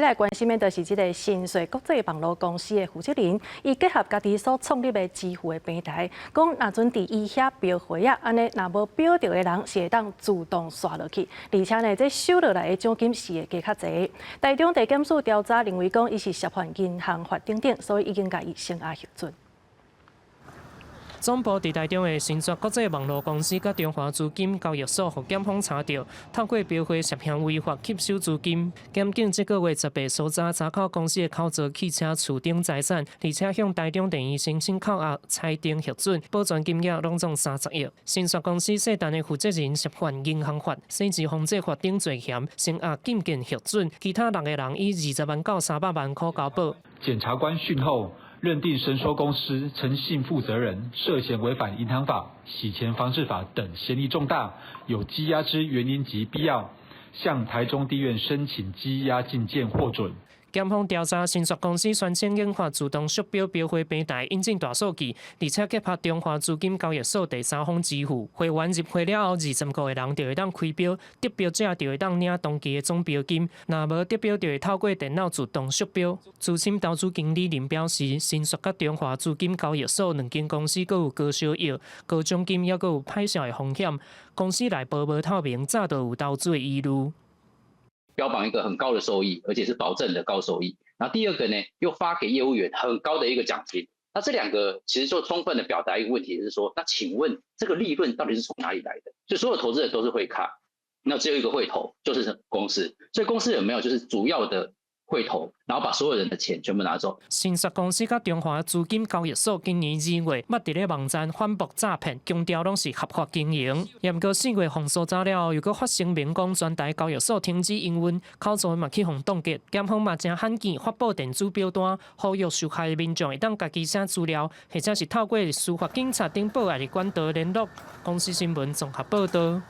來關心的就是這个神碩國際網路公司的負責人，伊結合家己所創立的支付的平台，講若陣佇伊遐標花仔，按呢若無標著的人是會當自動刷落去，而且呢，這收落來的獎金是會加較濟。台中地檢署調查認為講，伊是涉犯銀行法等等，所以已經共伊聲押核准。總部佇台中的神碩國際網路公司佮中華資金交易所，予檢方查著，透過標花涉嫌違法吸收資金。檢警這個月18搜查查扣公司的口座、汽車、厝頂財產，而且向台中地院申請扣押裁定核准，保全金額攏總30億。神碩公司稅單的負責人涉犯銀行法、洗錢防制法等罪嫌，聲押禁見核准。其他六个人以20萬到300萬箍交保。檢察官訊後，認定神碩公司陳姓負責人涉嫌違反銀行法、洗錢防治法等嫌疑重大，有羈押之原因及必要，向台中地院申請羈押禁見獲准。檢方調查神碩公司宣稱研發自動縮標標花平台，引進大數據，而且結合中華資金交易所第三方支付，會員入會了後，25個人就會當開標，得標者就會當領當期的總標金，若無得標就會透過電腦自動縮標。資深投資經理人表示，神碩佮中華資金交易所兩間公司閣有高收益、高獎金，猶閣有歹勢的風險，公司內部無透明，早就有投資的疑慮。標榜一個很高的收益，而且是保證的高收益。然後第二個呢，又發給業務員很高的一個獎金。那這兩個其實就充分的表達一個問題，就是說，那請問這個利潤到底是從哪裡來的？就所有投資人都是會咖，那只有一個會頭，就是公司。所以公司有沒有就是主要的會頭，然後把所有人的錢全部拿走。神碩公司佮中華資金交易所今年2月，捌佇咧網站反駁詐騙，強調攏是合法經營。毋過4月予搜查了後，又閣發聲明講全台交易所停止營運，口座嘛去予凍結。檢方嘛誠罕見發布電子表單，呼籲受害民眾會當家己寫資料，或者是透過司法警察等報案的管道聯絡。公視新聞綜合報導。